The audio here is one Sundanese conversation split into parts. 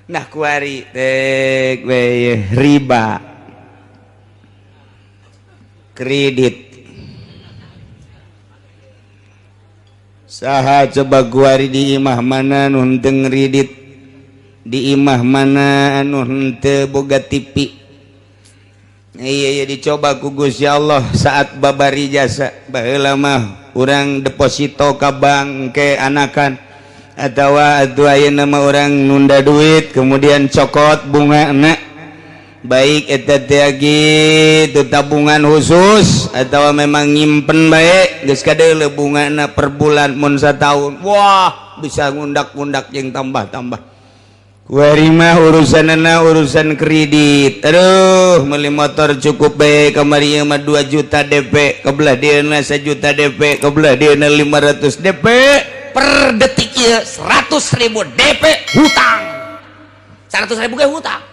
Nah, kuari tek we riba kredit. Saha coba kuari di imah mana nu henteu ngredit, di imah mana anu henteu boga TV. Iya, iya, dicoba ku Gusti Allah saat babari jasa. Baheula mah urang deposito ka bank ke anakan atawa atuh ayeuna mah urang nunda duit kemudian cokot bunga na, baik eta teh gitu tabungan khusus atau memang nyimpen baik geus kadeuleu bungana per bulan mun sataun, wah, bisa ngundak-ngundak jeung tambah-tambah. Kuari mah urusanana urusan kredit. Aduh, beli motor cukup bae kamari mah 2 juta DP, kebelah dieuna 1 juta DP, kebelah dieuna 500 DP. Per detik ieu 100.000 DP hutang, 100.000 ge hutang.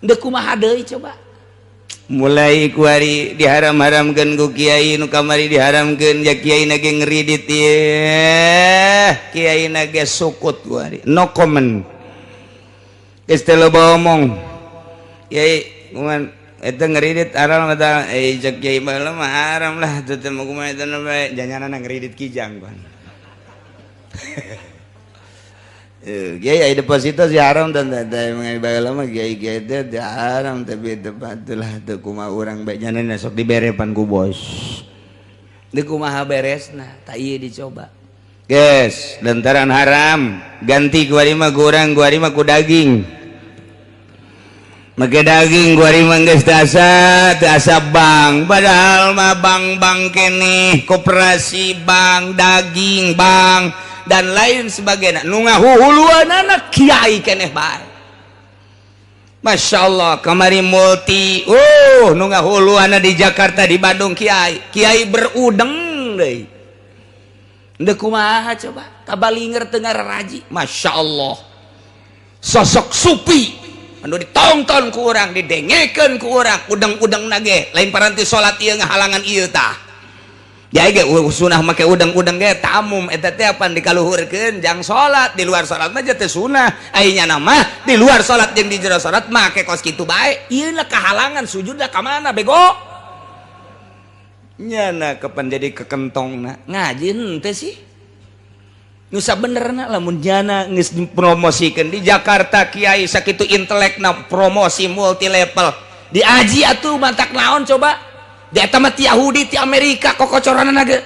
Deuk kumaha deui coba? Mulai kuari diharam-haramkeun ku kiai nu kamari, diharamkeun ja kiai na ge ngredit ieu, kiai na ge sukut. Kuari no comment, geus teu loba omong. Kiai kuman eta ngredit haram eta? Eh, cek kiai baheula mah haram lah teu teh mah. Kumaha eta bae janganana ngredit kijang pan. Kiai deposito sih haram dan baheula mah kiai kiai teh haram, tapi tepat lah teu kumaha urang bae nyanana sok diberepan ku bos. Deuk kumaha beresna? Tak ieu dicoba. Guys, lantaran haram ganti kuari mah kurang kuari mah ku daging, make daging kuari mah geus teu asa teu asa bank. Padahal mah bank-bank keneh, koperasi bank, daging bank, dan lain sebagainya, nu ngahuhuluanana kiai keneh bae. Masya Allah, kamari multi, nu ngahuluanna di Jakarta, di Bandung kiai kiai berudeng deui. Deuk kumaha coba? Kabalinger teu ngararaji. Masya Allah, sosok supi anu ditonton ku urang, didengekeun ku urang, udang-udang nage lain paranti salat ieu ngahalangan ieu tah. Ya ge sunah make udang-udang ge tamum eta teh apan dikaluhurkeun jang salat. Di luar salat mah teh sunah, ai nyana mah di luar salat jeung di jero salat make kos kitu bae. Ieu lah kahalangan sujudna ka mana bego? Nyana kapan jadi kekentongna? Ngaji henteu sih nusa benerna lamun jana geus dipromosikeun di Jakarta kiai sakitu intelekna promosi multi level diaji atuh mantak naon coba? Di eta mah ti Yahudi, ti Amerika kokocoranna ge.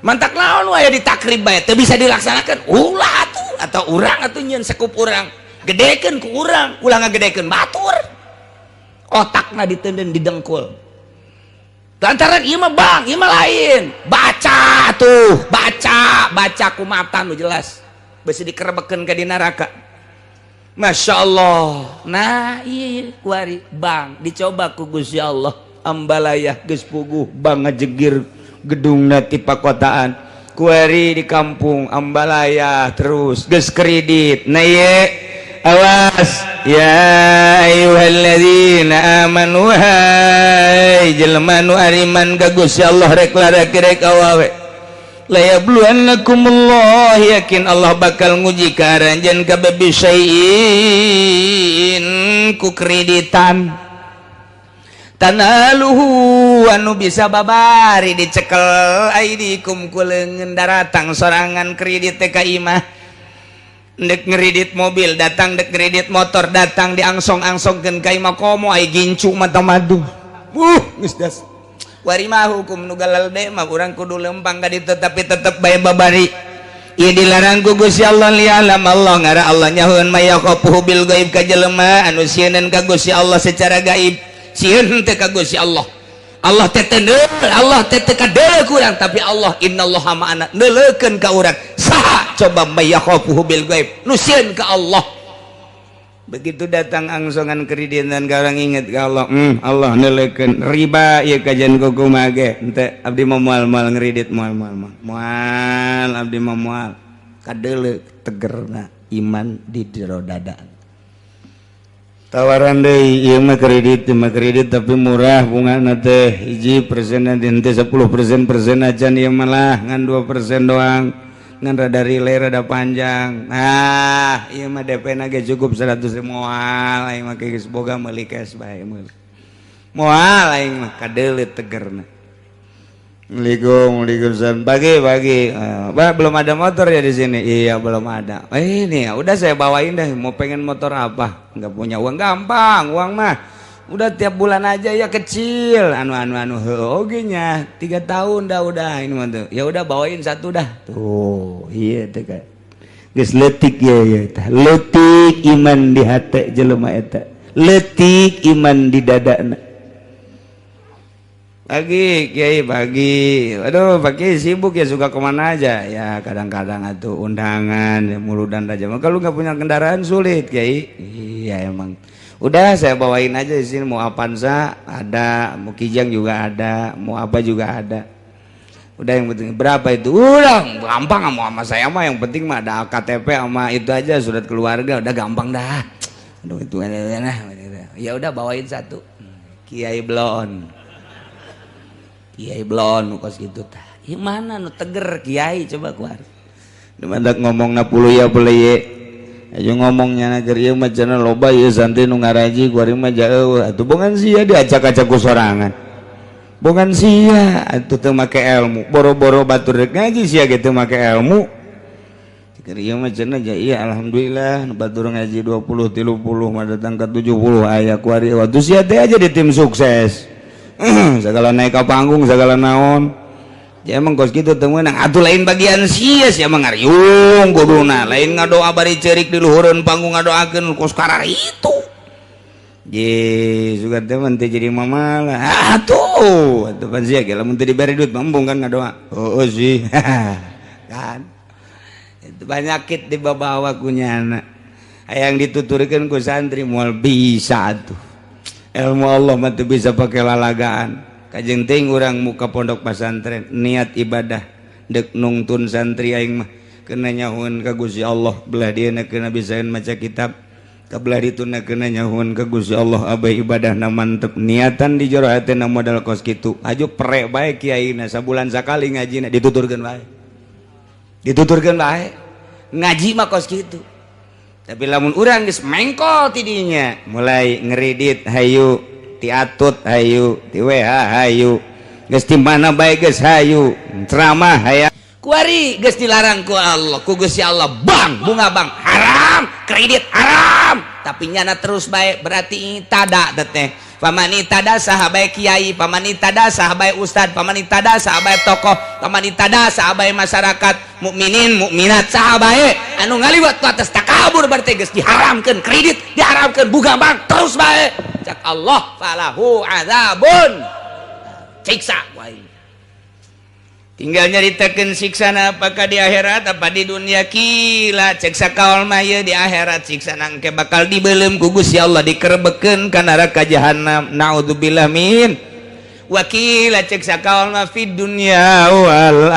Mantak naon wae di takrib bae teu bisa dilaksanakeun? Ulah atuh, atau urang atuh nyieun sekup urang, gedekeun ku urang, ulah ngagedekeun batur. Otakna diteunden didengkul lantaran ieu mah bang, ieu mah lain. Baca tuh, baca, baca ku mata nu jelas besi dikerebekeun ka di neraka. Masya Allah. Nah iya kuari bang dicoba ku Gusti Allah. Ambalayah geus puguh bang ngajegir gedungna ti pakotaan, kuari di kampung Ambalayah terus geus kredit. Nah ieu awas, ya ayyuhalladzina amanu, hai jelema nu ariman ka Gusti Allah, rek laraki rek awawe, la yabluwannakumullah, yakin Allah bakal nguji ka aranjeun kabeh, bisyai'in ku kreditan, tanaluhu anu bisa babari dicekel, aidikum ku leungeun daratang sorangan kredit teh ka imah. Dek ngeridit mobil datang, dek ngeridit motor datang, diangsong-angsongkeun ka imah komo ai gincu mata madu. Geus das wari mah hukum nu galelde mah urang kudu lempang ka ditu, tapi tetep bae babari ieu dilarang ku Gusti Allah. Lialam Allah ngara Allah nyahueun mayaqafuhu bil gaib ka jelema anu sieunan ka Gusti Allah secara gaib. Sieun teh ka Gusti Allah, Allah teh teu, Allah teh teu kadeuleu ku urang, tapi Allah innallaha ma'ana neuleukeun ka urang. Saha coba mayakhafuhu bil gaib nu sieun ka Allah? Begitu datang angsongan kreditan ka orang, inget ka Allah, Allah neuleukeun. Riba ieu kajian ku kumaha ge henteu, abdi mah moal moal ngredit, moal moal moal moal, abdi mah moal. Kadeuleu tegerna iman di jero dada. Tawaran deui, ieu mah kredit, ieu mah kredit tapi murah bungana teh, 1% henteu 10% persen acan ieu malah ngan 2% doang. Ngan rada relay, rada panjang. Nah, ieu mah DP na ge cukup 100. Moal aing mah, geus boga, meuli cash bae, meuli. Moal aing mah, kadeuleut tegerna. Assalamualaikum, waalaikumsalam. Pagi, pagi. Pak, belum ada motor ya di sini? Iya, belum ada. Eh, ini ya, udah saya bawain deh. Mau pengen motor apa? Nggak punya uang, gampang, uang mah. Udah tiap bulan aja ya kecil. Anu anu anu, oke nya. 3 tahun dah udah ini mah tuh. Ya udah, bawain satu dah. Tuh, iya tuh kan. Geus leutik ya ya tah. Leutik iman di hati jelema eta. Leutik iman di dadana. Pagi, Kiai, pagi. Aduh, Pak Kiai sibuk ya, suka kemana aja? Ya kadang-kadang atau undangan, ya, muludan aja. Kalau nggak punya kendaraan sulit, Kiai. Iya emang. Udah saya bawain aja di sini, mau Avanza ada, mau Kijang juga ada, mau apa juga ada. Udah, yang penting berapa itu? Udah gampang, mau sama saya mah yang penting mah ada KTP sama itu aja, surat keluarga, udah gampang dah. Aduh, itu nah, ya udah bawain satu. Kiai Blon. Kiai Blon kos gitu tah. Ieu mana nu teger kiai coba keluar. Mantak ngomong na puluh ya boleh. Ayo ngomongnya na ieu mah cenah loba ieu santri nu ngaraji, kuari mah jauh. Atuh bongan sia diacak-acak ku sorangan. Bongan sia atuh teu make ilmu. Boro-boro batur rek ngaji, sia ge teu make ilmu. Keur ieu mah cenah ja iya alhamdulillah nu batur ngaji 20 30 mah datang ke 70 aya kuari. Waktu sia teh aja di tim sukses. Segala naik ke panggung, segala naon ya emang kos gitu teu meunang atuh, lain bagian sia, sia mah ngariung kuduna, lain ngadoa bari ceurik di luhureun panggung, ngadoakeun kos karar itu. Ye, sugan teh mun teu jadi mamalah. Atuh, atuh pan sia ge lamun teu dibere duit embung kan ngadoa. Oh, oh sih. Kan. Itu penyakit dibawa ku nyana. Hayang dituturkeun ku santri moal bisa atuh. Ilmu Allah mah teu bisa pakai lalagaan. Kajeng teuing urang muka pondok pesantren niat ibadah, dek nungtun santri aing mah kena nyahueun ka Gusti Allah, belah dieuna kena bisaeun maca kitab, kabelah dituna kena nyahueun ka Gusti Allah, abeh ibadahna mantep, niatan di jero hatena modal kos kitu. Aju prek bae kiaina, sabulan sakali ngajina, dituturkeun bae, dituturkeun bae, ngaji mah kos kitu. Tapi lamun urang geus mengkol tidinya mulai ngeridit hayu, ti atut hayu, ti WH hayu, geus di mana bae geus hayu, ceramah hayang. Kuari geus dilarang ku Allah, ku Gusti Allah, bang bunga bang haram, kredit haram, tapi nyana terus bae, berarti tada teteh. Pamani tada saha bae kiai, pamani tada saha bae ustad, pamani tada saha bae tokoh, pamani tada saha bae masyarakat mukminin mukminat, saha bae anu ngaliwat ku atas takabur, berarti geus diharamkeun kredit, diharamkeun bunga bank, terus bae, cak Allah falahu azabun, siksa ku aing. Tinggal nyaritakeun siksana apakah di akhirat apa di dunia. Qila, cek sakaol mah ieu di akhirat siksa nangke bakal dibeuleum ku Gusti Allah, dikerebekeun ka neraka jahanam, naudzubillah min. Wa qila, cek sakaol mah fid dunya wal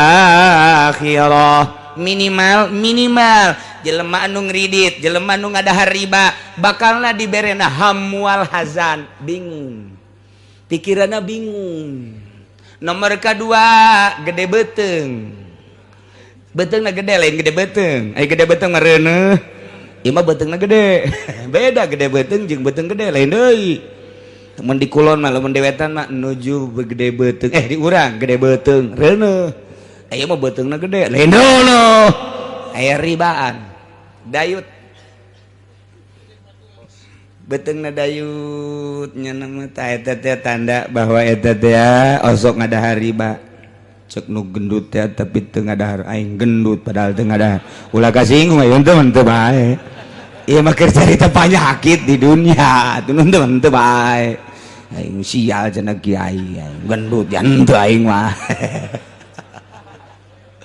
akhirah. Minimal minimal jelema anu ngridit, jelema anu ngadahar riba, bakalna diberena hamwal hazan, bingung pikiranna, bingung. Nomor kedua, gede beteng, beteng na gede, lain gede beteng. Ay, gede beteng mereuneuh, ieu mah betengna gede, beda. Gede beteng jeung beteng gede lain deui. Mun di kulon mah, lamun di wetan mah nuju gede beteng, eh, di urang gede beteng reuneuh, ieu mah betengna gede, lain deui. Aya ribaan dayut, betengna dayut, nya nama eta teh tanda bahwa eta teh osok ngadahar riba. Cek nu gendut teh tapi teu ngadahar, aing gendut padahal teu ngadahar. Ulah kasinggung aya teu teu bae, ieu mah keur carita penyakit di dunia atuh, teu teu bae. Aing sial cenah kiai, aing gendut ya henteu aing mah.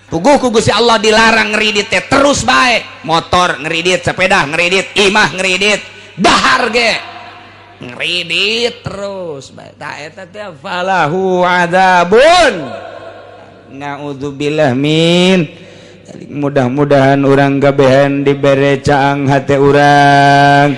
Puguh ku Gusti Allah dilarang ngeridit teh terus bae, motor ngeridit, sepeda ngeridit, imah ngeridit, dahar ge ngeridit terus bae. Tah, eta teh falahu adzabun, naudzubillah min. Mudah-mudahan urang kabehan dibere caang hate urang,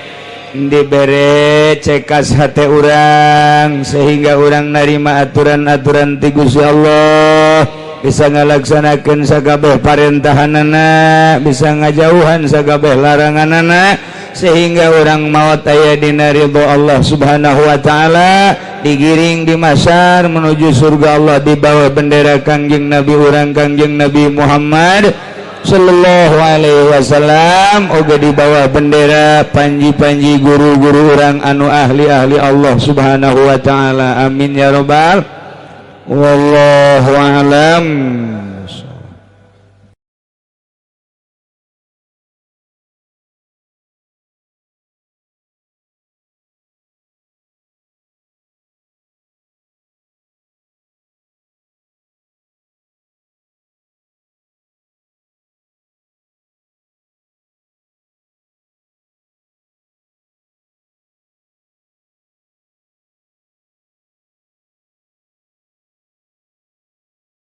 dibere cekas hate urang, sehingga urang narima aturan-aturan ti Gusti Allah. Bisa ngalaksanakeun sakabeh parentahanana, bisa ngajauhan sakabeh laranganana, sehingga urang maot aya dina ridho Allah Subhanahu wa taala, digiring di mahsyar menuju surga Allah di bawah bendera Kangjeng Nabi urang, Kangjeng Nabi Muhammad Sallallahu Alaihi Wasallam, oge di bawah bendera panji-panji guru-guru urang anu ahli-ahli Allah Subhanahu wa taala. Amin ya robbal. Wallahu alam.